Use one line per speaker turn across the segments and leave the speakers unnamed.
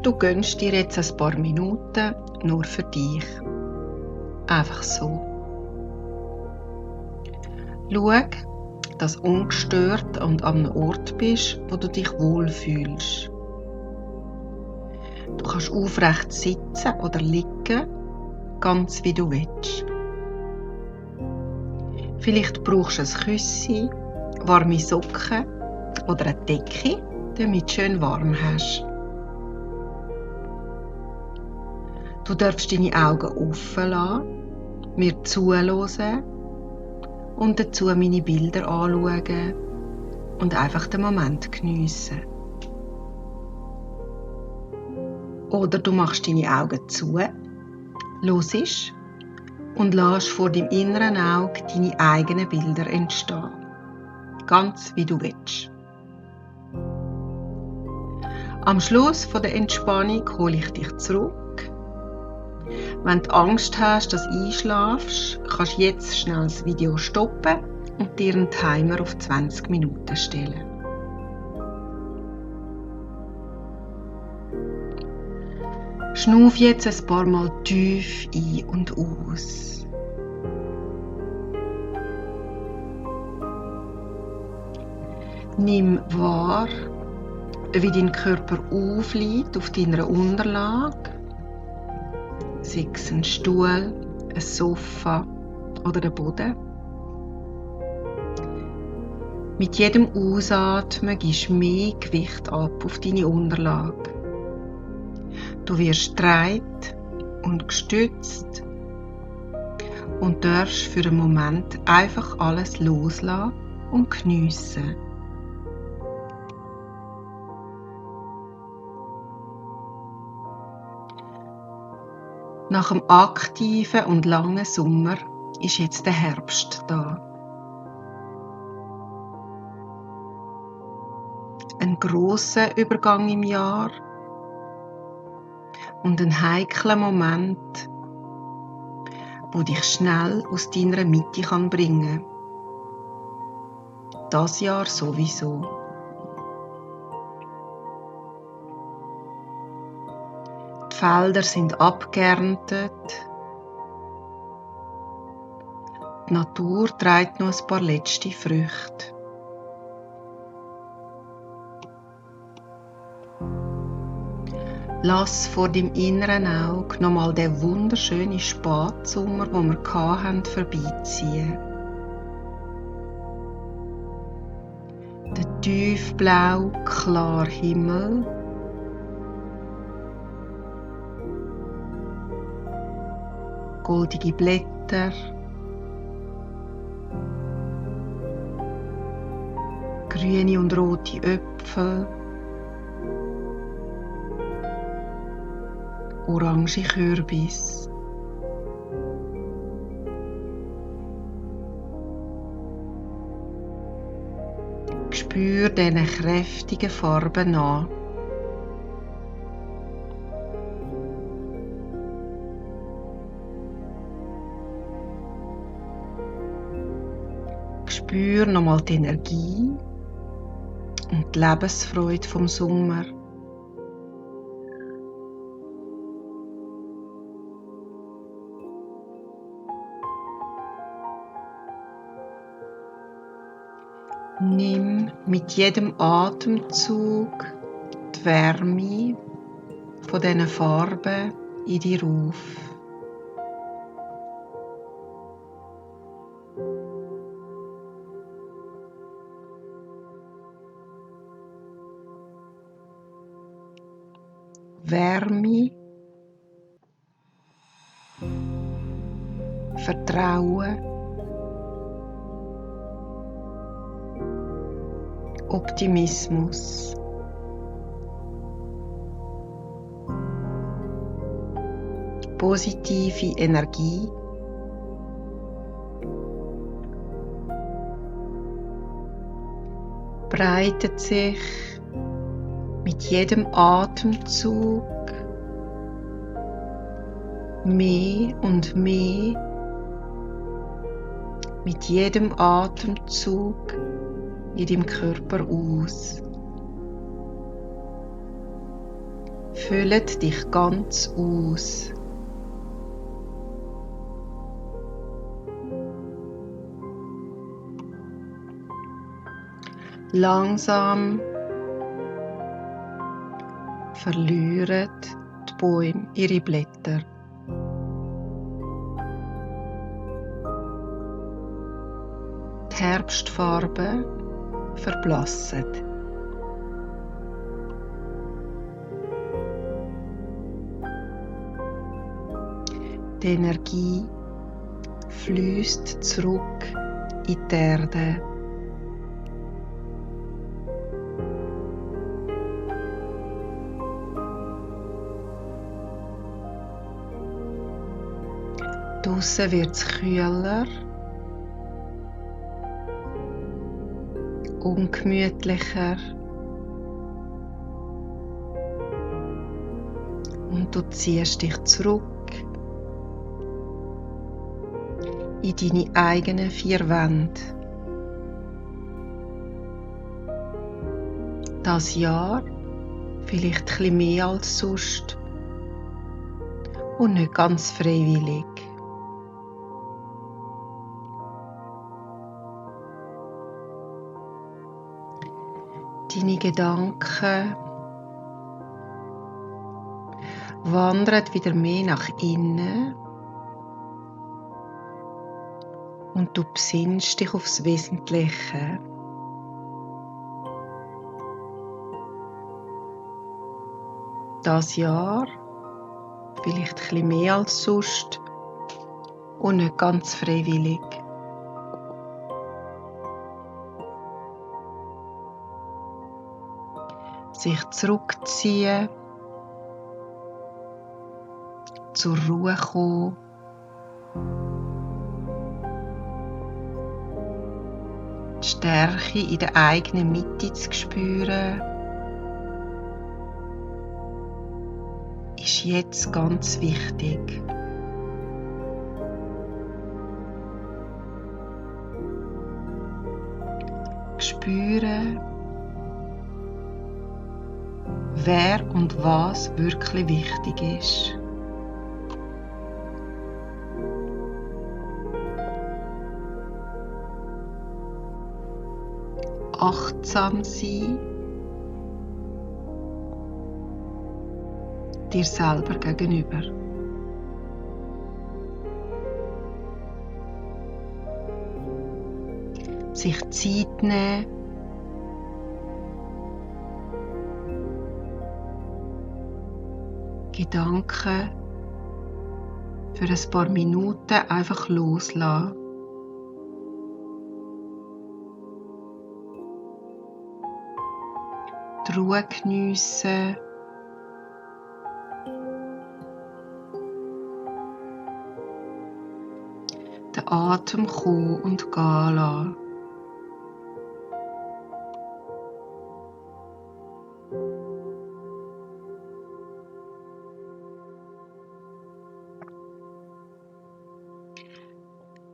Du gönnst dir jetzt ein paar Minuten nur für dich. Einfach so. Schau, dass du ungestört und an einem Ort bist, wo du dich wohlfühlst. Du kannst aufrecht sitzen oder liegen, ganz wie du willst. Vielleicht brauchst du ein Küsschen, warme Socken oder eine Decke, damit du schön warm hast. Du darfst deine Augen offen lassen, mir zuhören und dazu meine Bilder anschauen und einfach den Moment geniessen. Oder du machst deine Augen zu, hörst und lässt vor deinem inneren Auge deine eigenen Bilder entstehen. Ganz wie du willst. Am Schluss der Entspannung hole ich dich zurück. Wenn du Angst hast, dass du einschläfst, kannst du jetzt schnell das Video stoppen und dir einen Timer auf 20 Minuten stellen. Schnuff jetzt ein paar Mal tief ein und aus. Nimm wahr, wie dein Körper aufliegt auf deiner Unterlage, sei es ein Stuhl, ein Sofa oder der Boden. Mit jedem Ausatmen gibst du mehr Gewicht ab auf deine Unterlage. Du wirst getragen und gestützt und darfst für einen Moment einfach alles loslassen und geniessen. Nach dem aktiven und langen Sommer ist jetzt der Herbst da. Ein grosser Übergang im Jahr und ein heikler Moment, wo dich schnell aus deiner Mitte bringen kann. Das Jahr sowieso. Die Felder sind abgeerntet. Die Natur trägt noch ein paar letzte Früchte. Lass vor deinem inneren Auge nochmal den wunderschönen Spatsommer, den wir hatten, vorbeiziehen. Der tiefblau, klare Himmel. Goldige Blätter. Grüne und rote Äpfel. Orange Kürbis. Spür diesen kräftigen Farben nach. Spür nochmal die Energie und die Lebensfreude vom Sommer. Nimm mit jedem Atemzug die Wärme von diesen Farben in dir auf. Wärme, Vertrauen, Optimismus. Positive Energie. Breitet sich mit jedem Atemzug mehr und mehr, mit jedem Atemzug in deinem Körper aus. füllt dich ganz aus. Langsam verlieren die Bäume ihre Blätter. Die Herbstfarben verblassen. Die Energie fließt zurück in die Erde. Draussen wird es kühler, ungemütlicher und du ziehst dich zurück in deine eigenen vier Wände. Das Jahr vielleicht etwas mehr als sonst und nicht ganz freiwillig. Deine Gedanken wandern wieder mehr nach innen und du besinnst dich aufs Wesentliche. Das Jahr vielleicht etwas mehr als sonst und nicht ganz freiwillig. Sich zurückziehen, zur Ruhe kommen, die Stärke in der eigenen Mitte zu spüren, ist jetzt ganz wichtig. Spüren, wer und was wirklich wichtig ist. Achtsam sein, dir selber gegenüber. Sich Zeit nehmen, Gedanken für ein paar Minuten einfach loslassen. Die Ruhe geniessen. Den Atem kommen und gehen lassen.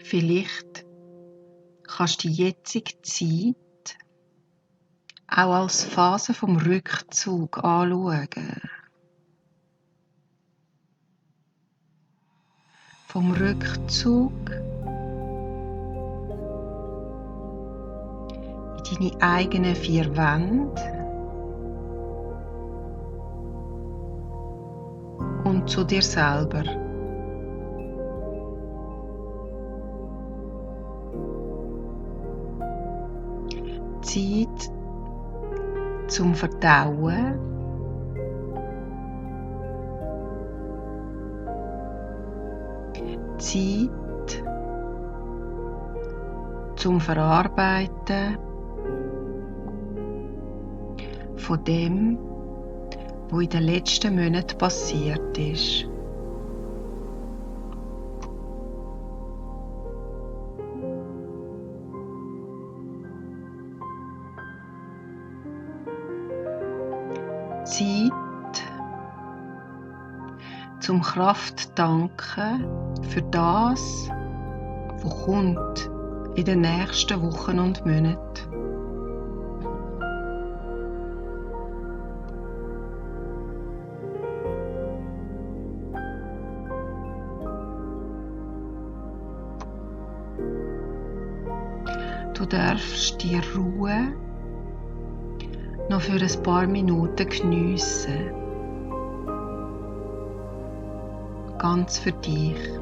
Vielleicht kannst du die jetzige Zeit auch als Phase vom Rückzug anschauen. Vom Rückzug in deine eigenen vier Wände und zu dir selber. Zeit zum Verdauen, Zeit zum Verarbeiten von dem, was in den letzten Monaten passiert ist. Zeit zum Kraft danken für das, was kommt in den nächsten Wochen und Monaten. darfst die Ruhe noch für ein paar Minuten geniessen. Ganz für dich.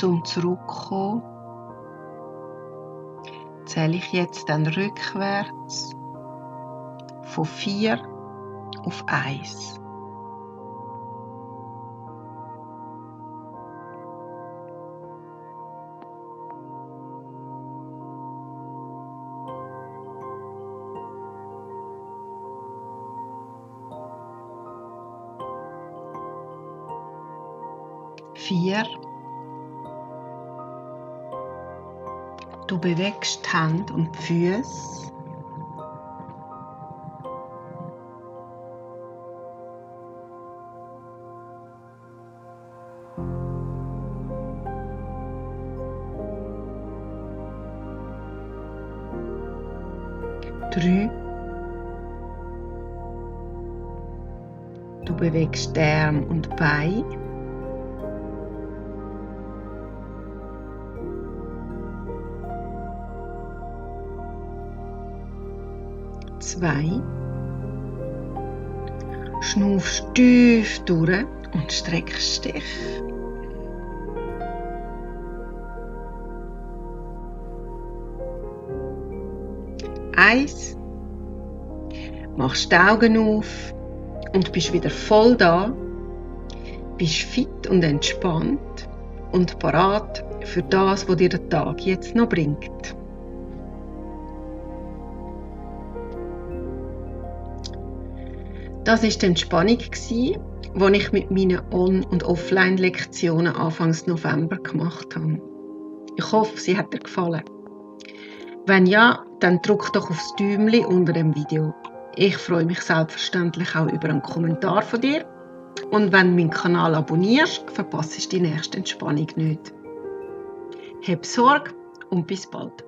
Zum Zurückkommen zähle ich jetzt dann rückwärts von 4 auf 1. Vier. Du bewegst die Hände und die Füße. 3. Du bewegst die Arme und die Beine. 2. Schnaufst tief durch und streckst dich. 1. Machst die Augen auf und bist wieder voll da. Bist fit und entspannt und parat für das, was dir der Tag jetzt noch bringt. Das war die Entspannung, die ich mit meinen On- und Offline-Lektionen Anfang November gemacht habe. Ich hoffe, sie hat dir gefallen. Wenn ja, dann drück doch aufs Däumchen unter dem Video. Ich freue mich selbstverständlich auch über einen Kommentar von dir. Und wenn du meinen Kanal abonnierst, verpasst du die nächste Entspannung nicht. Hab Sorge und bis bald.